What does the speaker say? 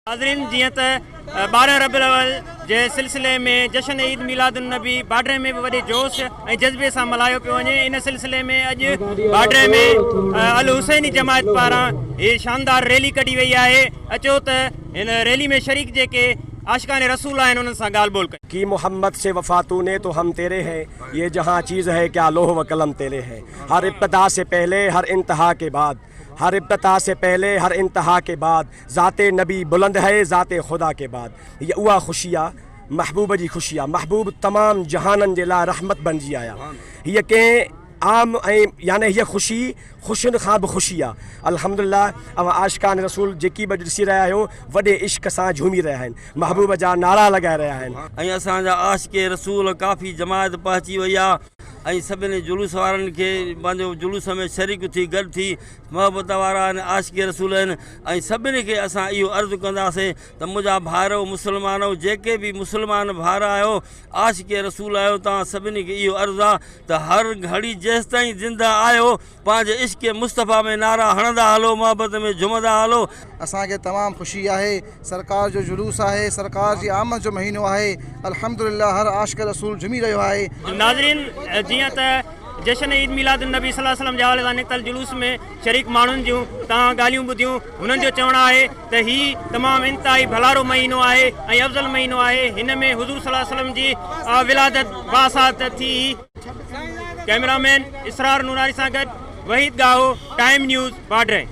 ناظرين جيئن ته 12 ربيع الاول جي سلسلي ۾ جشن عيد ميلاد النبي باڊري ۾ به وڏي جوش ۽ جذبي سان ملهايو پيو وڃي ان سلسلي ۾ اڄ باڊري ۾ الحسيني جماعت پاران هي شاندار ريلي ڪڍي وئي آهي اچو ته هن ريلي ۾ شريڪ جيڪي عاشقان رسول آهن انهن سان ڳالهه ٻولهه ڪيون. ڪي محمد سي وفا تو ني تو هم تيري هين يه جهان چيز هي ڪيا لوح و قلم تيري هين هر ابتدا سي پهلي هر انتها ڪي بعد هر ابتدا سي پهلي هر انتها ڪي بعد ذات نبي بلند هي ذات خدا ڪي بعد هيء اها خوشي آ محبوب جي خوشي آ محبوب تمام جهانن جي لاء رحمت بڻجي آيا هيء ڪنهن عام ۽ يعني هيء خوشي خوشين کان به خوشي آ الحمدلله اوهان عاشقان رسول جيڪي به اڄ ڏسي رهيا آهيو وڏي عشق سان جهومي رهيا آهن محبوب جا نعرا لڳائي رهيا آهن. ۽ اسان جا عاشق رسول ڪافي جماعت پهچي وئي آ ۽ سڀني جلوس وارن کي پنهنجو جلوس ۾ شريڪ ٿي گڏ ٿي محبت وارا آهن عاشق رسول آهن ۽ سڀني کي اسان اهو عرض ڪنداسين ته منهنجا ڀائرو مسلمانو جيڪي به مسلمان ڀائر آهيو عاشق رسول آهيو توهان سڀني کي اهو عرض آهي ته هر گهڙي جيستائين زنده آهيو پنهنجي عشق مصطفيٰ ۾ نعرا هڻندا هلو محبت ۾ جهومندا هلو. اسان کي تمام خوشي آهي سرڪار جو جلوس آهي سرڪار جي آمد جو مهينو آهي الحمدلله هر عاشق رسول جهومي رهيو آهي. ناظرين جيئن ته جشن عيد ميلاد النبي صلي الله عليه وسلم جي حوالي سان نڪتل جلوس ۾ شريڪ ماڻهن جون توهان ڳالهيون ٻڌيون هنن جو چوڻ آهي ته هي تمام انتهائي ڀلارو مهينو آهي ۽ افضل مهينو آهي هن ۾ حضور صلي الله عليه وسلم جي ولادت باسعادت ٿي هئي. ڪئميرا مين اسرار نوراني سان گڏ وحيد ڳاهو، ٽائيم نيوز، باڊهه.